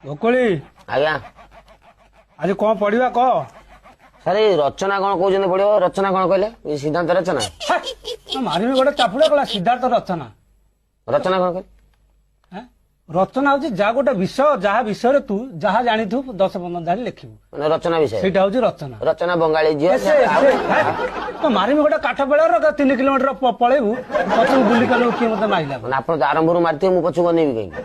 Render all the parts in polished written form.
ଗୋକୁଳି, ଆଜ୍ଞା। ଆଜି କଣ ପଢିବା କହ? ସାର୍, ଏଇ ରଚନା କଣ କହୁଛନ୍ତି ପଢିବ? ରଚନା କଣ କହିଲେ? ଏଇ ସିଦ୍ଧାନ୍ତ ରଚନା? ମାରିବି ଗୋଟେ ଚାପୁଡ଼ା। କଲା ସିଦ୍ଧାର୍ଥ ରଚନା। ରଚନା କଣ କହିଲେ? ହେଁ? ରଚନା ହଉଛି ଯାହା ଗୋଟେ ବିଷୟ, ଯାହା ବିଷୟରେ ତୁ ଯାହା ଜାଣିଥିବୁ 10-15 ଧାଡ଼ି ଲେଖିବୁ। ମାନେ ରଚନା ବିଷୟ? ସେଇଟା ହଉଛି ରଚନା। ରଚନା ବଙ୍ଗାଳୀ ଝିଅ। ଏସେ, ହେଁ? ତ ମାରିବି ଗୋଟେ କାଠ ବେଳର 3 କିଲୋମିଟର ପଳେଇବୁ, ପଛକୁ ବୁଲି କଲେ କିଏ ମତେ ମାରିଲା। ମାନେ ଆପଣ ତ ଆରମ୍ଭରୁ ମାରିଥିବେ, ମୁଁ ପଛକୁ ଅନେଇବି କାହିଁକି?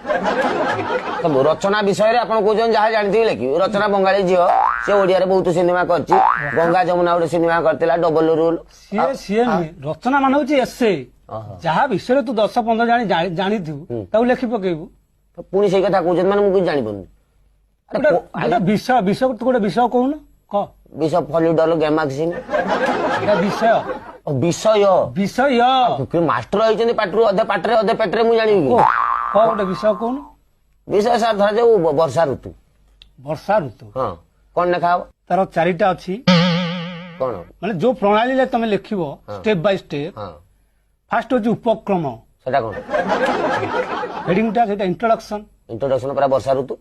ତ ରଚନା ବିଷୟରେ ଆପଣ କହୁଛନ୍ତି ଯାହା ଜାଣିଥିବେ ଲେଖିବି। ରଚନା ବଙ୍ଗାଳୀ ଝିଅ, ସେ ଓଡିଆରେ ବହୁତ ସିନେମା କରିଛି। ଗଙ୍ଗା ଯମୁନା ଗୋଟେ ସିନେମା କରିଥିଲା, ଡବଲ ରୋଲ। ସିଏ ନୁହେଁ, ରଚନା ମାନେ ହଉଛି ଏସେ। ଯାହା ବିଷୟରେ ତୁ 10-15 ଜାଣିଥିବୁ, ତାକୁ ଲେଖି ପକେଇବୁ। ପୁଣି ସେଇ କଥା କହୁଛନ୍ତି, ମାନେ ମୁଁ କିଛି ଜାଣିପାରୁନି। ଆରେ ଗୋଟେ ବିଷୟ, ତୁ ଗୋଟେ ବିଷୟ କହୁନ, କହ। ବିଷୟ ଫଲିଡଲ, ଗ୍ୟାମାକ୍ସିନ। ଏଟା ବିଷୟ। ଓ, ବିଷୟ। ବିଷୟ। ମାଷ୍ଟର ହେଇଛନ୍ତି, ପାଟିରୁ ଅଧେ ପାଟିରେ ଅଧେ ପେଟରେ, ମୁଁ ଜାଣିବି କି? କହ, ଗୋଟେ ବିଷୟ କହୁନ। ବିଷୟ ସାର୍, ଧରାଯାଉ ବର୍ଷା ଋତୁ। ବର୍ଷା ଋତୁ। ହଁ, କଣ ଲେଖା ହବ? ତାର 4ଟା ଅଛି। କଣ? ମାନେ ଯୋଉ ପ୍ରଣାଳୀରେ ତମେ ଲେଖିବ, ଷ୍ଟେପ ବାଇ ଷ୍ଟେପ। ଫାଷ୍ଟ ହଉଛି ଉପକ୍ରମ। ସେଟା କଣ? ହେଡିଂଟା ସେଇଟା, ଇଣ୍ଟ୍ରୋଡକ୍ସନ। ଇଣ୍ଟ୍ରୋଡକ୍ସନ ପୁରା ବର୍ଷା ଋତୁ।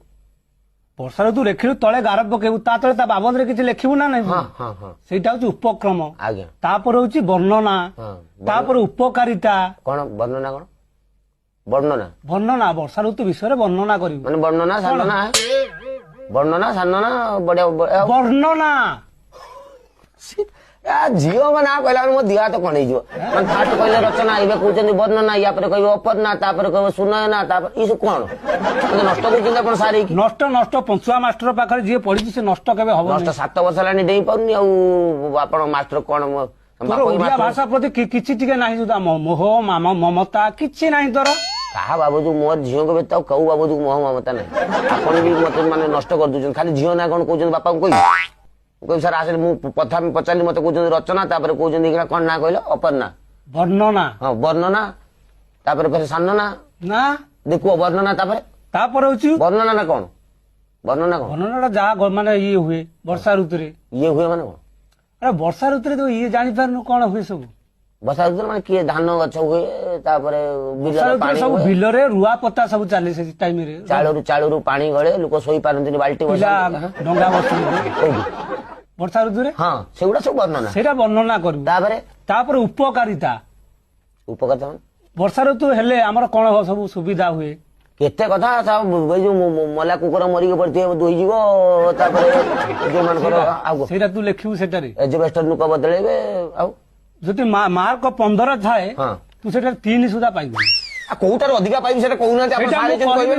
ବର୍ଷା ଋତୁ ଲେଖିଲୁ, ତଳେ ଗାର ପକେଇବୁ, ତା ତଳେ ତା ବାବଦରେ କିଛି ଲେଖିବୁ ନା ନାଇଁ? ହଁ ହଁ ହଁ ସେଇଟା ହଉଛି ଉପକ୍ରମ। ତାପରେ ହଉଛି ବର୍ଣ୍ଣନା। ତାପରେ ଉପକାରିତା। କଣ ବର୍ଣ୍ଣନା? କଣ ବର୍ଣ୍ଣନା? ବର୍ଣ୍ଣନା, ବର୍ଷା ଋତୁ ବିଷୟରେ ବର୍ଣ୍ଣନା କରିବୁ। ମାନେ ବର୍ଣ୍ଣନା ସାନନା, ବର୍ଣ୍ଣନା ସାନନା, ବଢିଆ ବଢିଆ। ବର୍ଣ୍ଣନା। ଝିଅ ମାନେ କହିଲା ମାନେ ମୋ ଦିହ ହାତ କଣ ହେଇଯିବ। ମାନେ ଫାଷ୍ଟ କହିଲେ ରଚନା, ଏବେ କହୁଛନ୍ତି ବର୍ଣ୍ଣନା, ୟା ପରେ କହିବେ ଅପର୍ଣ୍ଣା, ତାପରେ କହିବେ ସୁନୟନା, ତାପରେ ଏଇ ସବୁ କଣ? ମତେ ନଷ୍ଟ କରୁଛନ୍ତି ଆପଣ ସାର୍ ହେଇକି। ନଷ୍ଟ ନଷ୍ଟ, ପଞ୍ଚୁଆ ମାଷ୍ଟର ପାଖରେ ଯିଏ ପଢିଛି ସେ ନଷ୍ଟ କେବେ ହବ? ନଷ୍ଟ 7 ବର୍ଷ ହେଲାଣି ଡେଇଁ ପାରୁନି, ଆଉ ଆପଣ ମାଷ୍ଟର କଣ? ତୋର ଓଡିଆ ଭାଷା ପ୍ରତି କିଛି ଟିକେ ନାହିଁ ସୁଦ୍ଧା ମୋହ ମମତା କିଛି ନାହିଁ ତୋର? କାହା ବାବଦକୁ? ମୋର ଝିଅଙ୍କ ବ୍ୟତୀତ ଆଉ କୋଉ ବାବଦକୁ ମୋହ ମମତା ନାହିଁ। ଆପଣ ବି ମତେ ମାନେ ନଷ୍ଟ କରିଦଉଛନ୍ତି। ଖାଲି ଝିଅ ନା କଣ କହୁଛନ୍ତି? ବାପାଙ୍କୁ କହିବି, ମୁଁ କହିବି ସାର୍ ଆସିଲେ। ମୁଁ ପ୍ରଥମେ ପଚାରିଲି, ମତେ କହୁଛନ୍ତି ରଚନା, ତାପରେ କହୁଛନ୍ତି ଏଇଖିଣା କଣ ନା କହିଲ? ଅପର୍ଣ୍ଣା। ବର୍ଣ୍ଣନା। ହଁ, ବର୍ଣ୍ଣନା, ତାପରେ ଫେରେ ସାନନା। ନା। ଦେଖୁଅ ବର୍ଣ୍ଣନା, ତାପରେ? ତାପରେ ହଉଛି ବର୍ଣ୍ଣନା ନା କଣ? ବର୍ଣ୍ଣନା କଣ? ବର୍ଣ୍ଣନା ଯାହା ମାନେ ଇଏ ହୁଏ ବର୍ଷା ଋତୁରେ। ଇଏ ହୁଏ ମାନେ କଣ? ଆରେ ବର୍ଷା ଋତୁରେ ତ ଇଏ ଜାଣିପାରୁନୁ କଣ ହୁଏ ସବୁ? ବର୍ଷା ଋତୁରେ ମାନେ କିଏ ଧାନ ଗଛ ହୁଏ, ତାପରେ ବର୍ଷା ବିଲରେ ଋତୁରେ ପାଣି ସବୁ ହୁଏ। ବିଲରେ ରୁଆ ପୋତା ସବୁ ଚାଲେ ସେ ଟାଇମରେ। ଚାଳରୁ ପାଣି ଗଳେ, ଲୋକ ଶୋଇ ପାରନ୍ତିନି, ବାଲ୍ଟି ପିଲା ବସାନ୍ତି। ଡଙ୍ଗା ବସନ୍ତି। କୋଉଠି? ବର୍ଷା ଋତୁରେ। ହଁ, ସେଗୁଡା ସବୁ ବର୍ଣ୍ଣନା। ସେଇଟା ବର୍ଣ୍ଣନା କରିବୁ। ତାପରେ? ତାପରେ ଉପକାରିତା। ଉପକାରିତା ମାନେ? ବର୍ଷା ଋତୁ ହେଲେ ଆମର କଣ ସବୁ ସୁବିଧା ହୁଏ? କେତେ କଥା, ଏଇ ଯୋଉ ମଲା କୁକୁର ମରିକି ପଡିଥିବ ଧୋଇଯିବ, ତାପରେ ଯୋଉମାନଙ୍କର ଆଉ କଣ? ସେଇଟା ତୁ ଲେଖିବୁ ସେଟାରେ। ଏଜବେଷ୍ଟର ଲୋକ ବଦଳେଇବେ, ଆଉ ଯଦି ମାର୍କ 15 ଥାଏ, ତୁ ସେଟା 3 ସୁଦ୍ଧା ପାଇବୁ। ଆଉ କୋଉଟାରୁ ଅଧିକା ପାଇବି ସେଟା କହୁନାହାନ୍ତି ଆପଣ। ସେଇଟା ସାର୍ ମୁଁ ହେଇଛନ୍ତି, କହିବେ କହିବି। ନା।